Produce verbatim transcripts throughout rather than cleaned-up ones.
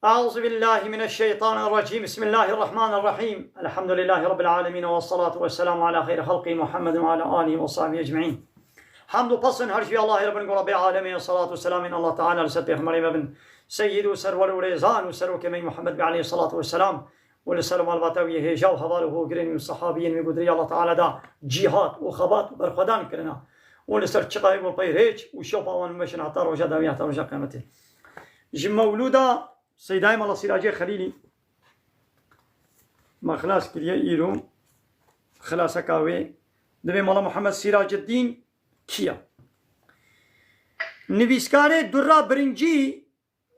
أعوذ بالله من الشيطان الرجيم. بسم الله الرحمن الرحيم. الحمد لله رب العالمين، والصلاة والسلام على خير خلقه محمد وعلى آله وصحبه أجمعين. Hemd û pesn her ji Allahê re bin, ku Rabbê Alemê, salatu û selamên Allah Teala li ser Pêxemberê me bin, Seyyid û Serwer û Rêzan û Serokê me Muhammed be aleyhi salatu ve selam, û li ser malbata wî hêja û heval û hogirên wî û sehabiyên wî ku di rêya Allah Teala da cîhat û xebat û berxwedan kirina, û li ser çiqayê ku pey rêç û şopa wan meşin heta roja dawî, heta roja qiyametê. Ji mewlûda Seydayê Mala Sîracê Xelîlî me xilas kiriye îro. Xilaseka wê divê Mala Muhammed Sîraceddîn kî ye? Nivîskarê Durra Birincî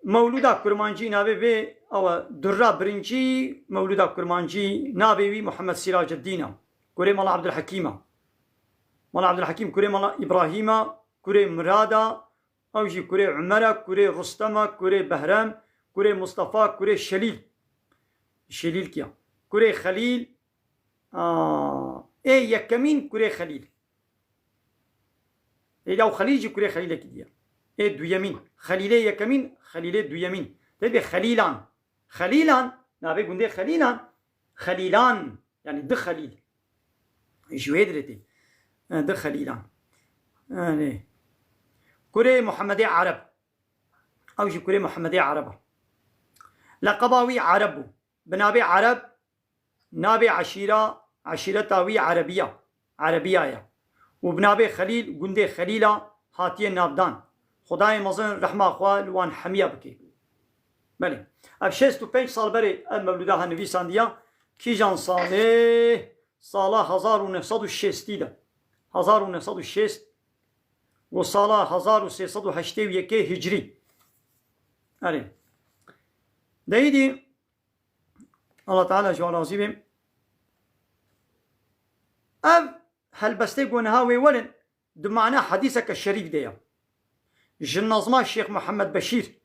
Mewlûda Kurmancî navê vê, ew e, Durra Birincî Mewlûda Kurmancî, navê wî Muhammed Sîraceddîn e. Kurê Mala Abdulhekîm e. Mala Abdulhekîm kurê Mala Îbrahîm e, kurê Mirad e, ew jî kurê Umer e, kurê Rustem e, kurê Behrem, kurê Mustafa, kurê Şelîl. Şelîl kî ye? Kurê Xelîl, a, ê yekemîn kurê Xelîl. Ê da û Xelîl jî kurê Xelîlekî diye. Ê duyemîn. Xelîlê yekemîn, Xelîlê duyemîn. Tê bê Xelîlan. Xelîlan, navê gundê Xelîlan. Xelîlan, yanî di Xelîl. Ji wê dirê tê. E, di Xelîlan. Yanî, kurê Muhammedê Ereb. Ew jî kurê Muhammedê Ereb e. Leqeba wî Ereb bû. Bi navê Ereb, navê eşîra, eşîreta wî Erebiya, Erebiya ye. Û bi navê Xelîl, gundê Xelîla hatiye navdan. Xwedayê mezin rehma xwe li wan hemiya bike. Belê. Ev şêst û pênc sal berê ev mewlûda ha nivîsandiya. Kîjan salê? Sala hezar û neh sed û şêstî de. Hezar û neh sed û şêst û sala hezar û sê sed û heştê û yekê hicrî. Erê. Deyîdî Allah Teala ji wan razî be. Ev helbestê ku niha wê werin, di mana hedîseke şerîf de ye. Ji nazma Şêx Muhammed Beşîr,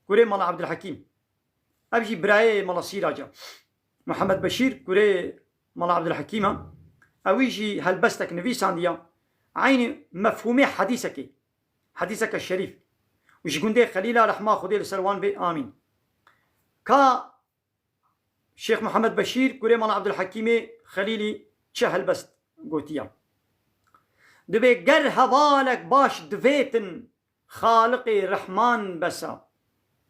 kurê Mala Abdulhekîm. Ev jî birayê Mala Sîrac e. Muhammed Beşîr, kurê Mala Abdulhekîm e. Ewî jî helbestek nivîsandiya. Eynî mefhûmê hedîsekê. Hedîseke şerîf. Û ji gundê Xelîla rehma Xwedê li ser wan be. Amîn. Ka Şêx Muhammed Beşîr, kurê Mala Abdulhekîmê Xelîlî çi helbest gotiye? Dibê ger hevalek baş divêtin, Xaliqê Rehman bes e.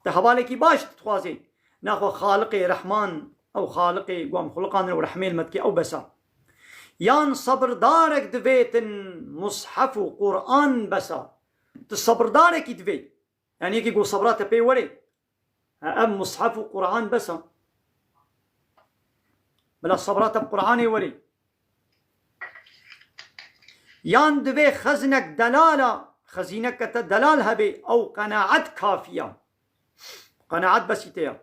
Te hevalekî baş dixwazê, naxwe Xaliqê Rehman, ew Xaliqê ku em xuliqandin û rehmê li me dike, ew bes e. Yan sebirdarek divêtin, mushef û Quran bes e. Tu sebirdarekî divê. Yanî yekî ku sebra te pê were. Ha, ev mushef û Quran bes e. Bila sebra te bi Quranê were. Yan divê xezinek delal e, xezîneke te delal hebe, ew qenaet kafî ye. Qenaet besî te ye.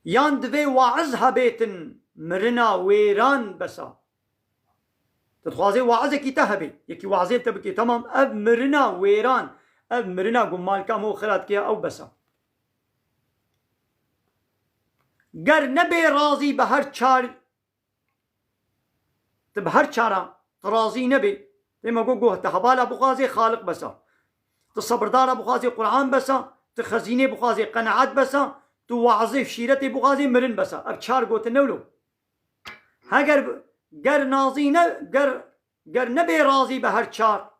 Yan divê waiz hebêtin, mirina wêran bes e. Tu dixwazê waizekî te hebe, yekî waizê te bike, temam, ev mirina wêran, ev mirina ku malka me û xira dike, ew bes e. Ger nebê razî bi her çar, tu bi her çara tu razî nebê, dema ku goh tu hevala bixwazê, Xaliq bes e. Tu sebirdara bixwazê, Quran bes e. Tu xezînê bixwazê, qenaet bes e. Tu waizê şîretê bixwazê, mirin bes e. Ev çar gotin ne wilo. Heger ger nazî ne, ger, ger nebê razî bi her çar,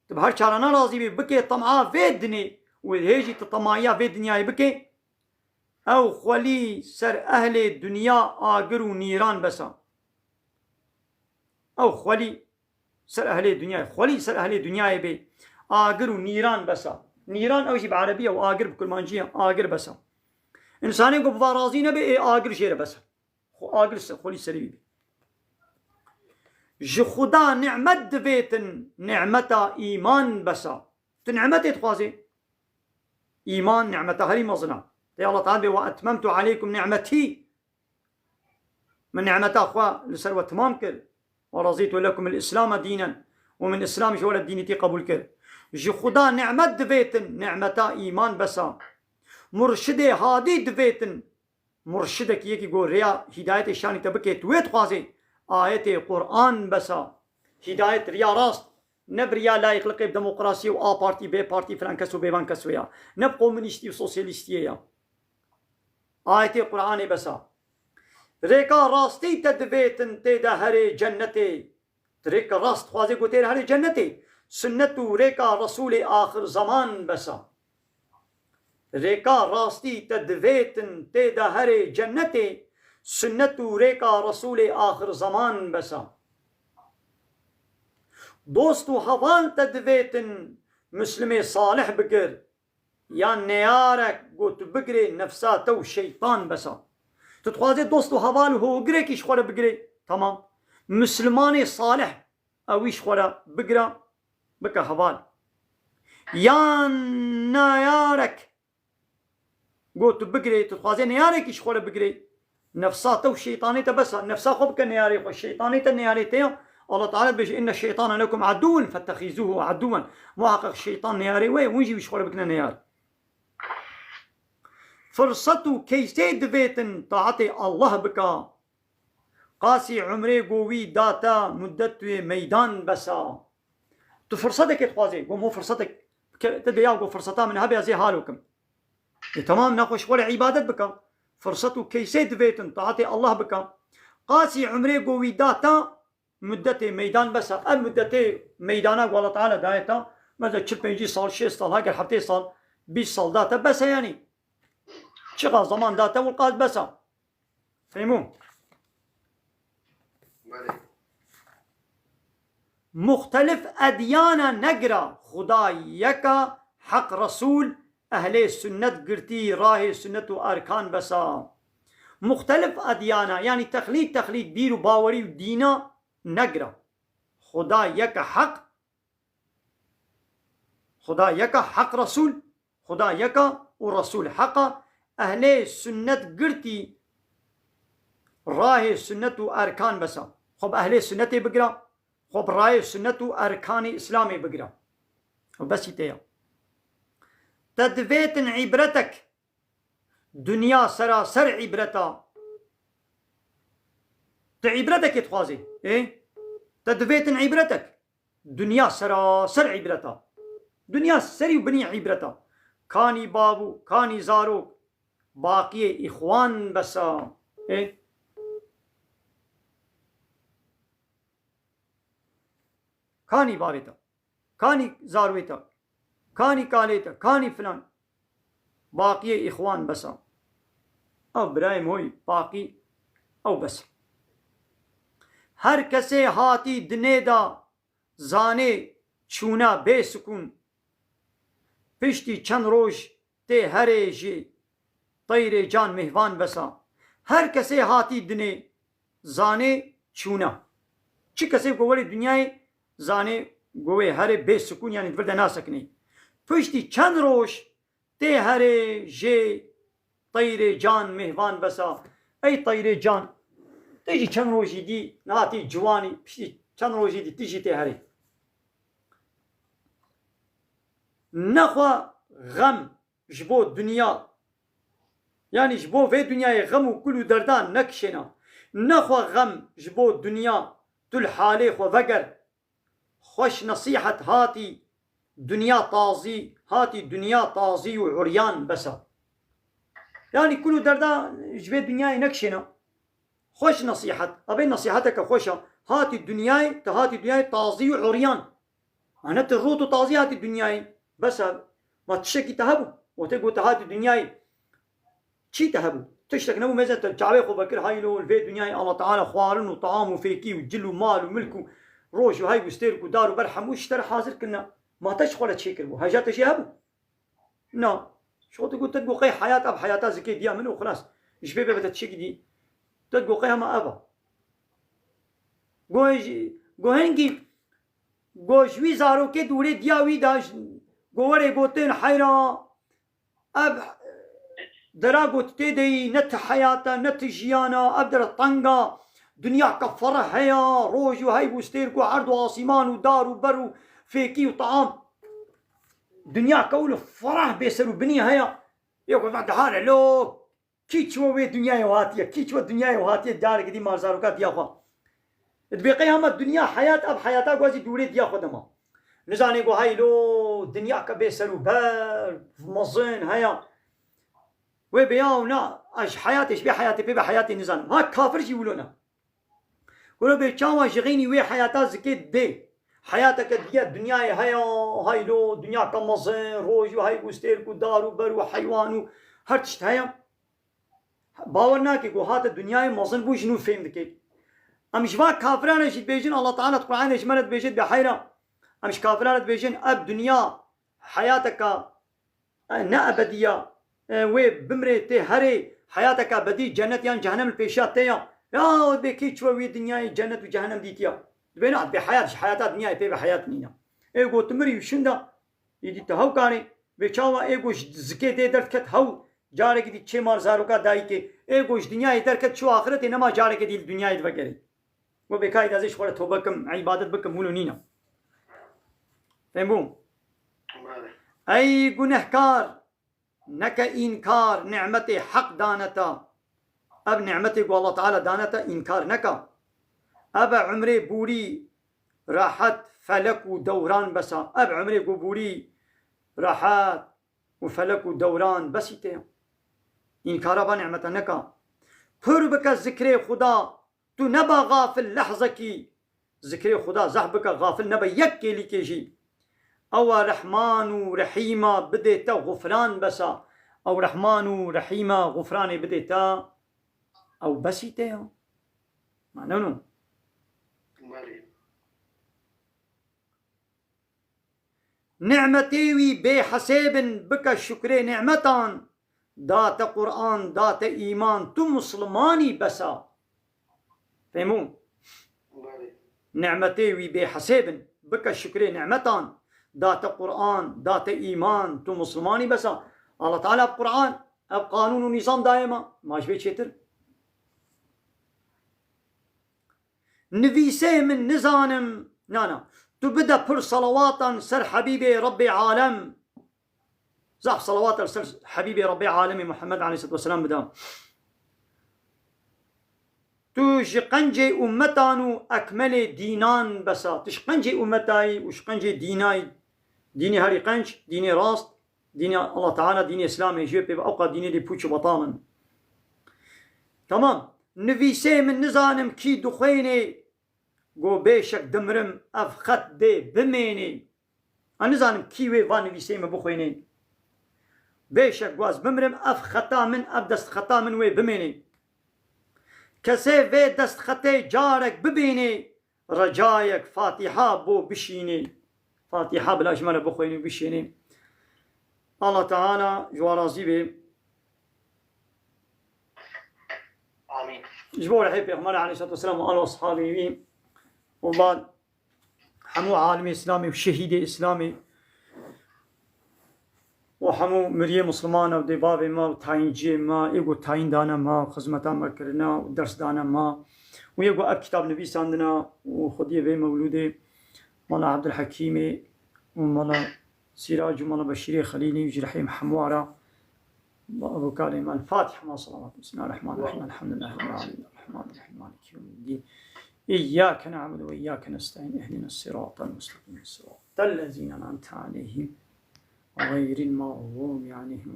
tu bi her çarana razî bî, bikê tem'a vê dinê û hê jî tu temaiya vê dinyayê bikê, ew xwelî ser ehlê dinya agir û nîran bes e. Ew xwelî ser ehlê dinyayê, xwelî ser ehlê dinyayê bê, agir û nîran bes e. Nîran ew jî bi erebî ye û agir bi kurmancî ye, agir bes e. Însanê ku bi va razî nebe, ê agir jê re bes e. Xwe agir ser, xwelî serê wî bê. Ji Xuda ni'met divêtin, ni'meta îman bes e. Tu ni'metê dixwazê. Îman ni'meta herî mezin e. Tê Allah Teala bê, "Ve etmemtu aleykum ni'metî." Min ni'meta xwe li ser we timam kir. "Ve razîtu lekumul Îslame dînen." Û min Îslam ji we re dînîtî qebûl kir. Ji Xuda ni'met divêtin, ni'meta îman bes e. Murşidê hadî divêtin, murşidekî, yekî ku rêya hîdayetê şanî te bike, tu wê dixwazê, ayetê Quran bes e. Hîdayet riya rast, ne bi riya layîqliqê, bi demokrasiyê û A partî, B partî, filan kes û bêvan kes wê ya. Ne bi komunîstî û sosyalîstiyê ya. Ayetê Qur'anê bes a. Rêka rastî te divêtin tê de herê cennetê. Tu rêka rast dixwazê ku tê de herê cennetê. Sunnet û rêka Resûlê axir zeman bes a. Rêka rastî te divêtin tê de herê cennetê. Sunnet û rêka Resûlê axir zeman bes a. Dost û heval te divêtin Muslimê salih bikir. Yan neyarek ku tu bigirê nefsa te û şeytan bes a. Tu dixwazê dost û heval û hogirekî ji xwe re bigirê. Tamam. Mislimanê salih ewî ji xwe re bigire, bike heval. Yan neyarek ku tu bigirê, tu dixwazê neyarekî ji xwe re bigirê. Nefsa te û şeytanê te bes a. Nefsa xwe bike neyarê xwe. Şeytanê te neyarê te ya. Allah Teala dibêje, "Inne şeytane lekum aduwwun fettexîzuhu aduwwen." Muhaqqeq şeytan neyarê we ye, hûn jî wî ji xwe re bikine neyar. Firsat û keysê divêtin taetê Allah bika. Qasî umrê go wî da te, muddet wê meydan bes a. Tu firsetekê dixwazê, go mo firsetek, ke-, te de ya go firseta min hebe ez ê halo kim. E, tamam, nexweş were îbadet bike. Firset û keysê divêtin, taetê Allah bike. Qasî umrê go wî da te, muddetê meydan bes e. Ev muddetê meydana ku Allah Teala daye te, mesela çil pêncî sal, şêst sal, heger heftê sal, bîst sal da te bes e yanî. Çiqa zaman da te, wilqas bes e. Fehmû? Belê. Muxtelif edyana negira, Xuda yeka, Heq Resûl, ehlê sunnet girtî, rahê sunnet û erkan bes a. Muxtelif edyana, yanî texlît, texlît, bîr û bawerî û dîna negira. Xuda yeka Heq, Xuda yeka Heq Resûl, Xuda yeka û Resûl heq a, ehlê sunnet girtî, rahê sunnet û erkan bes a. Xwe bi ehlê sunnetê bigira, xwe bi rahê sunnet û erkanê Îslamê bigira. Û besî te ya. Te divêtin îbretek, dinya seraser îbret a. Tu îbretekê dixwazî, ê? Te divêtin îbretek. Dinya seraser îbret a. Dinya serî û binî îbret a. Kanî bav û kanî zarok, baqiyê îxwan bes a. Ê? Kanî bavê te, kanî zarwê te, kanî kalê te, kanî filan. Baqiyê îxwan bes a. Ew birayê min hoy, baqî ew bes. Her kesê hatî dinê de zanê çûna bê sikûn. Piştî çend roj tê herê jî teyrê can mêhvan bes a. Her kesê hatî dinê zanê çûna. Çi kesê ku werê dinyayê zanê ku wê herê bê sikûn, yanî di vir de nasekinê. Piştî çend roj tê herê jê teyrê can mêhvan bes a. Ey teyrê can, tu jî çend rojî dî nehatî ciwanî, piştî çend rojî dî tu jî tê herê. Nexwe xem ji bo dinya, yanî ji bo vê dinyayê xem û kul û derdan nekişêna. Nexwe xem ji bo dinya, tu li halê xwe veger. Xweş nesîhet hatî dinya tazî, hatî dinya tazî û uryan bes a. Yanî kul û derda ji vê dinyayê nekişêna. Xweş nesîhet, evê nesîheteke xweş a. Hatî dinyayê, tu hatî dinyayê tazî û uryan. Ane tu rût û tazî hatî dinyayê. Bes e. Ma tiştekî te hebû? Wextê ku tu hatî dinyayê, çî te hebû? Tiştek nebû, mêze te çavê xwe vekir, haylo, li vê dinyayê Allah Teala xwarin û taam û fêkî û cil û mal û milk û roj û heyv û stêrk û dar û ber hemû ji te re hazir kirine. Ma te ji xwe re çê kiribû? Heja te jê hebû? Na. Şo tu got, te got qey heyat ev heyata zikê diya min û xilas. Ji vê bebe te tiştekî dî. Te got qey hema ev a. Go ji, go hingî, go ji wî zarokê dûrê diya wî da, go werê gotin heyra, ev dera got tê de yî, ne ti heyat e, ne ti jiyan e, ev dere teng a, dinyake fereh heye, roj û heyv û stêrk û erd û asîman û dar û ber û fêkî û taam. Dinyake wilo fereh bê ser û binî heye. Yê ku ve dihare lo, kî çiwe wê dinyayê hatiye, kî çiwe dinyayê hatiye, careke dî ma zaroka diya xwe. Dibê qey hema dinya heyat, ev heyata ku ez jî dûrê diya xwe de ma. Nizanê ku heylo, dinyake bê ser û ber, mezin, heya. Wê bê ya û na, ez ji heyatê, ji vê heyatê pê ve heyatê nizanim. Ha kafir jî wilo ne. Goro bê çawa ji xeynî wê heyata zikê dê. Heyateke diye dinyayê heye, haylo, dinyaka mezin, roj û heyv û stêrk û dar û ber û heywan û her tişt heye. Bawer nake ku hate dinyayê mezin bû ji nû fêm dike. Em ji van kafiran re jî dibêjin, Allah Teala di Qur'anê ji me re dibêje, dibê heyra. Em ji kafiran re dibêjin, ev dinya heyateka, e, ne ebedî ya, e, wê bimrê tê herê, heyateka ebedî, cennet yan cehennem li pêşiya te ya. Ya dibê kê çûye wê dinyayê cennet û cehennem dîtiya. Dibê na, dibê heyat, ji heyata dinyayê pê ve heyat nîne. Ê got tu mirî û şinda, îdî tu hew karê. Vê çawa ê got ji zikê dê derdiket hew, carekî dî çê mar zaroka dayikê. Ê got ji dinyayê derket çû axiretê, nema carekê dî li dinyayê divegerê. Got bê kayê de ez ê ji xwe re tobe kim, îbadet bikim, wilo nîne. Fêm bû? Belê. Ey gunehkar, neke înkar, nimetê Heq dane te. Ev nimetê ku Allah Teala dane te, înkar neke. Ev e umrê borî, rehet, felek û dewran besa. Ev umrê ku borî, rehet û felek û dewran besî te ya. Înkara va nimeta neka. Pir bike zikrê Xuda, tu neba gafil lehzekî. Zikrê Xuda zehf bike, gafil nebe yek kêlîkê jî. Ew e Rehman û Rehîma, bidê te xufran besa. Ew Rehman û Rehîma, xufranê bidê te. Ew besî te ya. Ma ne no? Belê. Nimetê wî bêhesêb in, bike şukrê nimetan. Da te Qur'an, da te îman, tu muslimanî besa. Fehmû? Belê. Nimetê wî bêhesêb in, bike şukrê nimetan. Da te Qur'an, da te îman, tu muslimanî besa. Allah Teala bi Qur'an, ev qanûn û nîzam daye me. Ma ji vê çêtir? Nivîsê min nizanim. Na, na. Tu bide pir salawatan ser Hebîbê Rebbê Alem. Zaf salawat li ser Hebîbê Rebbê Alemê Muhammed aleyhisselatu vesselam bide. Tu ji qencê ummetan û ekmelê dînan besa. Tu ji qencê ummetayî û ji qencê dînayî, dînê herî qenc, dînê rast, dînê Allah Teala, dînê Îslamê, ji wê pê ve ewqa dînê dê pûç û betal in. Tamam. Nivîsê min nizanim kî dixwênê, go bêşek dimrim ev xet dê bimênê. Ez nizanim kî wê va nivîsê min bixwênê. Bêşek go ez bimrim ev xeta min, ev destxeta min wê bimênê. Kesê vê destxetê carek bibînê, recayek Fatîha bo bişînê. Fatîha bila ji me re bixwênê û bişênê. Allah Teala ji wan razî be. Amîn. Ji bo rehê Pêxember aleyhisselatu vesselam û al ashabê wî û bad hemû alimê Îslamê û şehîdê Îslamê û hemû miriyê Misliman û dê bavê me û tayînciyê me, ê ku tayîn dane me, xizmeta me kirine û ders dane me û yê ku ev kitab nivîsandine û xwediyê vê mewlûdê Mala Ebdulhekîmê û Mala Sîrac û Mala Beşîrê Xelîlî û ji rehê me hemû re. Ebu Kalê me. El-Fatiha ma salavat. Bismillahirrahmanirrahim. Elhamdulillahi Rabbil alemin. Errahmanirrahim. Maliki yevmiddin. İyyâke na'budu ve iyyâke nesta'in. İhdines siratal mustaqim. Siratal lezîne en'amte aleyhim. Gayril mağdubi aleyhim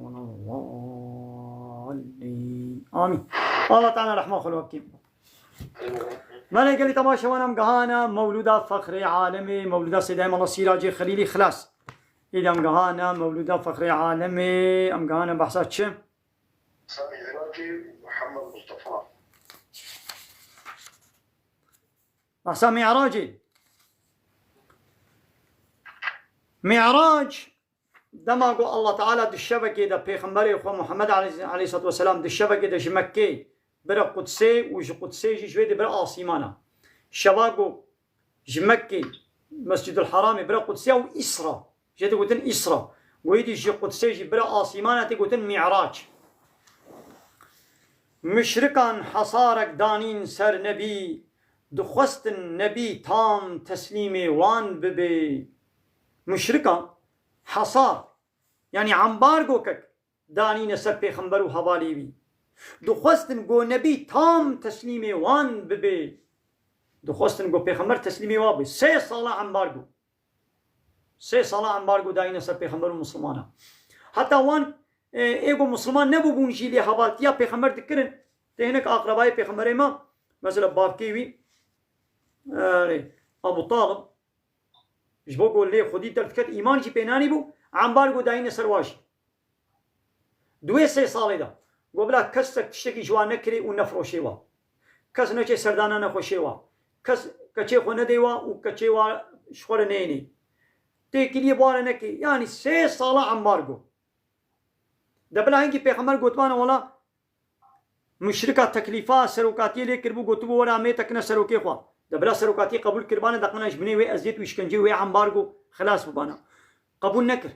veleddallin. Amîn. Allah Teala rehma xwe li we bike. Belê gelî temaşevan, em gihane mewlûda Fexrê Alemê, mewlûda Seydayê Mala Sîracê Xelîlî, xilas. Îdî em gihane mewlûda Fexrê Alemê, em gihane behsa çi? Behsa Mî'racê Muhammed Mustafa. Behsa Mî'racê. Mî'rac, dema ku Allah Teala di şevekê de Pêxemberê xwe Muhammed aleyh-, aleyhissalatu vesselam di şevekê de ji Mekkê bire Qudsê û ji Qudsê jî ji wê de bire asîmana. Şeva ku ji Mekkê, Mescîdul Haramê bire Qudsê ew Îsra. Jê tê gotin Îsra. Ku êdî ji Qudsê jî bire asîmana tê gotin Mî'rac. Muşrikan hesarek danîn ser Nebî, dixwestin Nebî tam teslîmê wan bibê. Muşrikan hesar, yanî ambargokek danîne ser Pêxember û hevalê wî. Dixwestin ku Nebî tam teslîmê wan bibê. Dixwestin ku Pêxember teslîmê wan bê. Sê sala ambargo. Sê sala ambargo dayîne ser Pêxember û Mislimana. Heta wan e, ê ku Musulman nebûbûn jî lê hevaltiya Pêxember dikirin. Tê hinek aqrebayê Pêxemberê me, mesela bavkê wî, e, Abu Talib, ji bo ku lê xwedî derdiket, îman jî pê nanîbû, embargo dayîne ser wa jî. Di wê sê salê de, got, bila kes tiştekî ji wan nekirê û nefroşê wa. Kes neçê serdana nexweşê wa. Kes keçê xwe nedê wa û keçê wa ji xwe re neyênê. Têkiliyê bi wan re nekê. Yanî sê sala embargo. De bila hinkî Pêxember gotibana, wela muşrika teklîfa serokatiyê lê kiribû, gotibû, were em ê tekine serokê xwe. De bila serokatiyê qebûl kiribane, de qina ji binê wê eziyet û îşkencê, wê embargo xilas bibana. Qebûl nekir.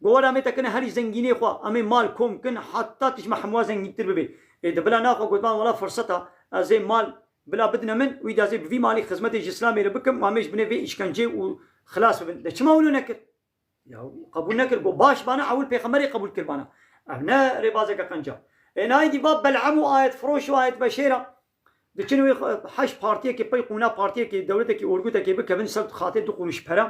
Got, were em ê tekine herî zengînê xwe, em ê mal kom kin, heta tişt me hemû zengîntir bibe. Ê, de bila naxwe gotiban, wela firseta, ez ê mal bila bidine min, wî de ez ê bi vî malî xizmetê ji Îslamê re bikim û em ê ji binê vê îşkencê û xilas bibin. De çima wilo nekir? Ya, qebûl nekir. Got, baş bana, ewil Pêxemberê qebûl kiribana. Ev ne rêbazeke qenca. Ê, nayê dî va bel'em û ayet firoş û ayet beşêra. Diçin wê xwe-, heş partiyekê, pey qûna partiyekê, dewletekê, orgutekê bikevin ser xatê du quruş pere.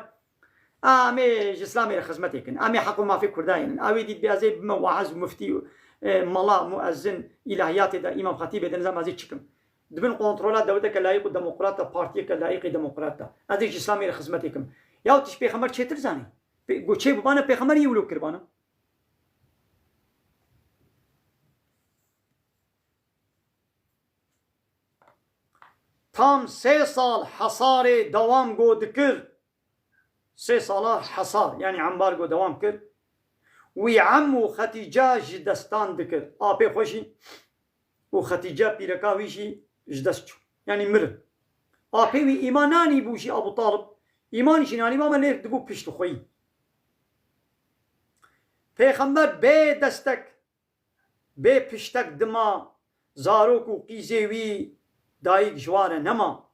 Em ê ji Îslamê re xizmetê kin. Em ê heq û mafê Kurda yênin. Ew ê dît bê ez ê bime waez û muftî, e, mala, muezzin, îlahiyatê de, îmam xetîbê de, nizam ez ê çi kim. Di bin kontrola dewleteke layîq û demokrat de, partiyeke layîqê demokrat de. Ez ê ji Îslamê re xizmetê kim. Ya tişt Pêxember çêtir zanî. Pê-, got çê bibana, Pêxember yê wilo kiribana. Tam sê sal hesarê dewam got dikir. Sê sala hesar, yanî embargo dewam kir. Wî em û Xetîce ji destan dikir. Apê xwe jî û Xetîce pîreka wî jî ji dest çû. Yanî mirin. Apê wî îman nanî bû jî Abu Talib. Îman jî nanî bû, ama lê dibû pişt xweyî. Pêxember bê destek, bê piştek dima, zarok û qîzê wî dayik ji wan re nema.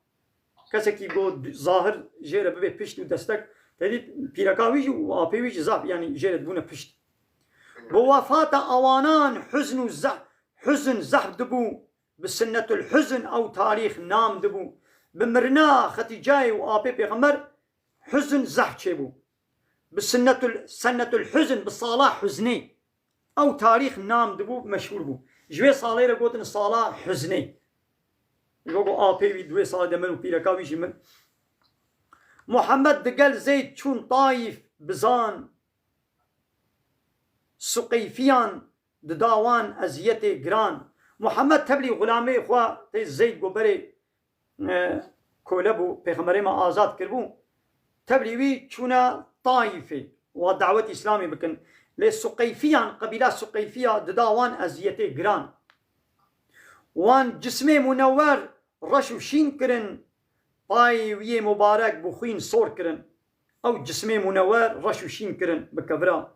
Kesekî got zahir jê re bibe pişt û destek, te dît pîreka wî jî û apê wî jî zaf, yanî jê re dibûne pişt. Bi wefata awanan huzn û zeh-, huzn zehf dibû, bi sinnetul huzn ew tarîx nam dibû. Bi mirina Xetîcayê û apê Pêxember huzn zehf çêbû. Bi sinnetul, sennetul huzn, bi sala huznê. Ew tarîx nam dibû, meşhûr bû. Ji wê salê re gotin sala huznê. Ji bo ku apê wî di wê salê de mir û pîreka wî jî mir. Muhammed digel Zeyd çûn Taîf bizan. Suqeyfiyan dida wan eziyetê giran. Muhammed tevlî xulamê xwe tê Zeyd goberê, e, kole bû, Pêxemberê me azad kiribû. Tevlî wî çûne Taîfê, wa dawet Îslamê bikin. Lê Suqeyfiyan, qebîla Suqeyfiya dida wan eziyetê giran. Wan cismê munewer reş û şîn kirin, payê wî yê mubarek bi xwîn sor kirin. Ew cismê munewer reş û şîn kirin bi kevira.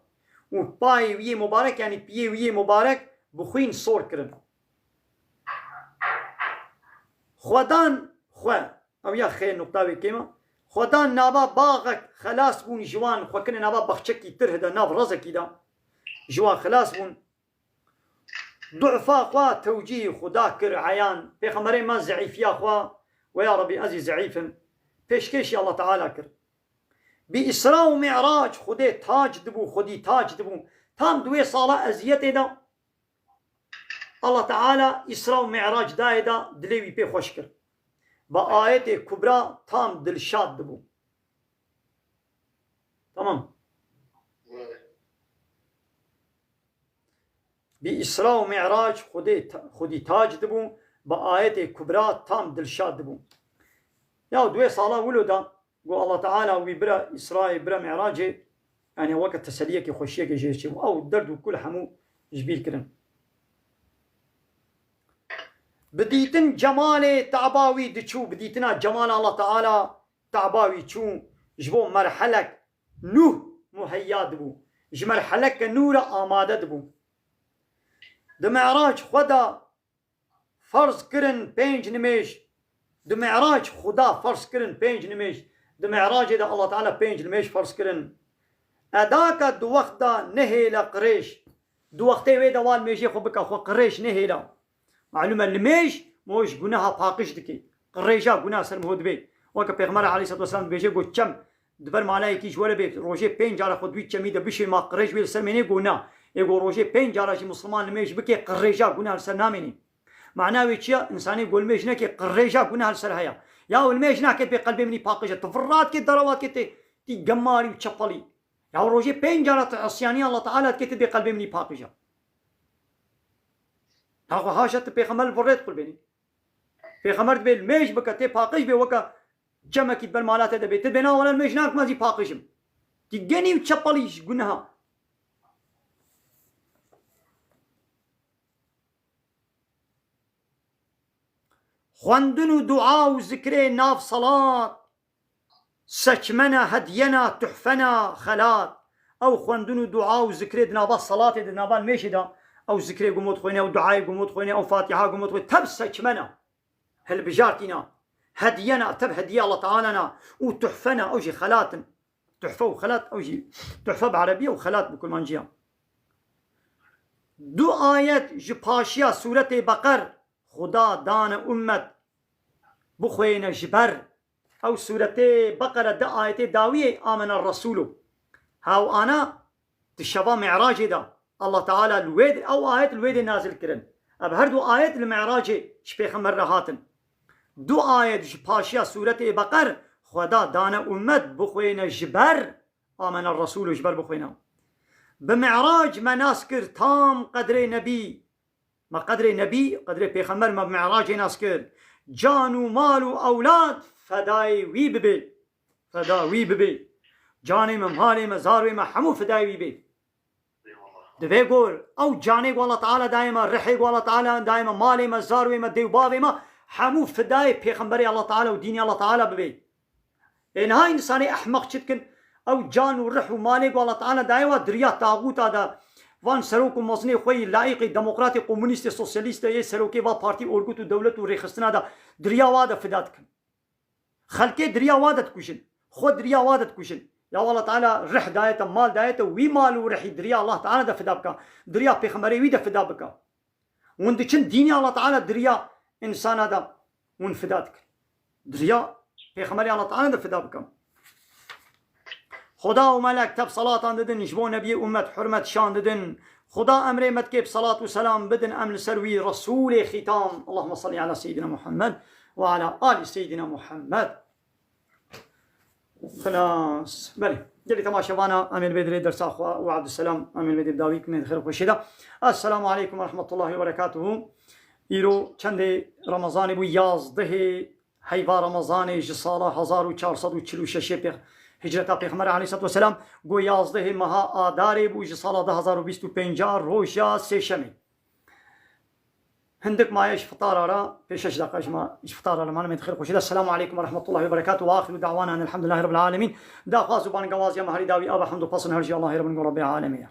Û payê wî yê mubarek, yanî piyê wî yê mubarek bi xwîn sor kirin. Xwedan xwe, ew ya xê nuqta wê kêm e. Xwedan nava baxek xelas bûn ji wan, xwe kine nava baxçekî tirh de, nav rezekî de. Ji wan xelas bûn. Du'fa xwe tewcîhî Xuda kir eyan. Pêxemberê me zeîfiya xwe, we ya Rebî ez jî zeîf im, pêşkêşî Allah Teala kir. Bi Îsra û Mi'rac Xwedê tac dibû, xwedî tac dibû. Tam di wê sala eziyetê de Allah Teala Îsra û Mi'rac dayê de dilê wî pê xweş kir. Bi ayetê kubra tam dilşad dibû. Tamam. Bi Îsra û Mi'rac Xwedê ta-, xwedî tac dibû, bi ayetê kubra tam dilşad dibû. Ya di wê sala wilo de, got Allah Teala wî bira Îsrayê, bira Mi'racê, yanî weke teseliyekê, xweşiyekê jê çêbû. Ew derd û kul hemû ji bîr kirin. Bi dîtin cemalê taba wî diçû, bi dîtina cemala Allah Teala taba wî çû, ji bo merhelek nû muheyya dibû. Ji merheleke nû re amade dibû. Di Mi'rac xwe de ferz kirin pênc nimêj. Di Mi'rac Xuda ferz kirin pênc nimêj. Di Mi'racê de Allah Teala pênc nimêj ferz kirin. Edaka di wext de nehêle qirêj. Di wextê wê de wa nimêjê xwe bike, xwe qirêj nehêle. Malûm e, nimêj, mo ji guneha paqij dike. Qirêja guneha ser miho dibe. Weke Pêxember aleyhisselatu vesselam dibêje, got, çem di ber malayekî ji we re bê, rojê pênc cara xwe di wî çemî de bişê, ma qirêj wê li ser mênê, got, na. Ê ku rojê pênc cara jî Musliman limêj bike, qirêja guneh li ser namênî. Mana wê çi ya? Însanê ku limêj neke, qirêja guneh li ser heye. Ya limêj nake bê qelbê min î paqij e. Tu virat kê, deravat kê tê, tî gemarî û çepelî. Ya rojê pênc cara tu îsyaniya Allah Teala dike, tê bê qelbê min î paqij e. Ya xwe haşa tu pêxember li vir rê diqulbênî. Pêxember dibê limêj bike, tê paqij bê, weke çemekî di ber mala te de bê. Tu dibê na wele limêj nakim, ez î paqij im. Tî genî û çepelî ji guneha. Xwendin û dua û zikrê nav salat, seçmena, hediyena, tuhfena, xelat. Ew xwendin û dua û zikrê di nava salatê, di nava limêjê de, ew zikrê gumot xwêne, ew duayê gumot xwêne, ew fatiha gumot xwêne, tev seçmena. Hilbijartîna. Hediyena, tev hediye Allah Teala na. Û tuhfena, ew jî xelat in. Tuhfe û xelat, ew jî tuhfe bi erebî ye û xelat bi kurmancî ye. Du ayet ji paşiya sûretê Beqer Xuda dane ummet bixwêne ji ber. Ew sûretê Beqere di ayetê dawiyê amena Resûlo. Hew ana di şeva Mi'racê de Allah Teala li wê, ew ayet li wê dê nazil kirin. Ev her du ayet li Mi'racê ji Pêxember re hatin. Du ayet ji paşiya sûretê Beqer Xuda dane ummet bixwêne ji ber amena Resûlo, ji ber bixwêne. Bi Mi'rac me nas kir tam qedrê Nebî. Me qedrê Nebî, qedrê Pêxember me bi Mi'racê nas kir. Can û mal û ewlad fedayê wî bibe. Feda wî bibe. Canê me, malê me, zarwê me hemû fedayê wî bê. Di vê gor, ew canê ku Allah Teala daye me, rihê ku Allah Teala daye me, malê me, zarwê me, dê û bavê me, hemû fedayê Pêxemberê Allah Teala û dînê Allah Teala bibe. Ê niha însanê ehmeq çi dikin? Ew can û rih û malê ku Allah Teala daye wa diriya taxûta de. Van serok û mezinê xwe yî laîqê demokratê, komunîstê, sosyalîstê yê serokê va partî, orgut û dewlet û rêxistina de diriya wa de fida dikin. Xelkê diriya wa de dikujin. Xwe diriya wa de dikujin. Ya Allah Teala rih daye te, mal daye te, wî mal û rihî diriya Allah Teala de fida bika. Diriya Pêxemberê wî de fida bika. Hûn diçin dînê Allah Teala diriya însana de hûn fida dikin. Diriya Pêxemberê Allah Teala de fida bikin. Xuda û melek tev salatan didin, ji bo Nebiyê ummet hurmet şan didin. Xuda emrê me dike bi salat û selam bidin em li ser wî Resûlê xîtam. Allahümme salli ala Seyyidina Muhammed ve ala ali Seyyidina Muhammed. Xilas. Belê. Gelî temaşevana, em ê li vê derê dersa xwe û Abdüselam, em ê li vê derê dawî kin, xêr û xweşê de. Esselamu aleykum ve rahmetullahi ve berekatuhu. Îro çendê Remezanê bû, yazdehê heyva Remezanê ji sala hezar û çar sed û çil û şeş pê-, hicreta Pêxember aleyhisselatu vesselam, go yazdehê meha Adarê bû ji sala du hazar û bîst û pênc, roja sêşemê. Hindik maye ji fitara re, pêşeş deqa ji ma, ji fitara re, malum, xêr xweşî de. Selamu aleykum ve rahmetullahi ve berekatuhu ve axiru da'wana enelhamdülillahi rabbil alemin. Daxwaz û bangewaziya me herî dawî ava hemd û pesn her jî Allahê Rabbin go Rabbê alemê ye.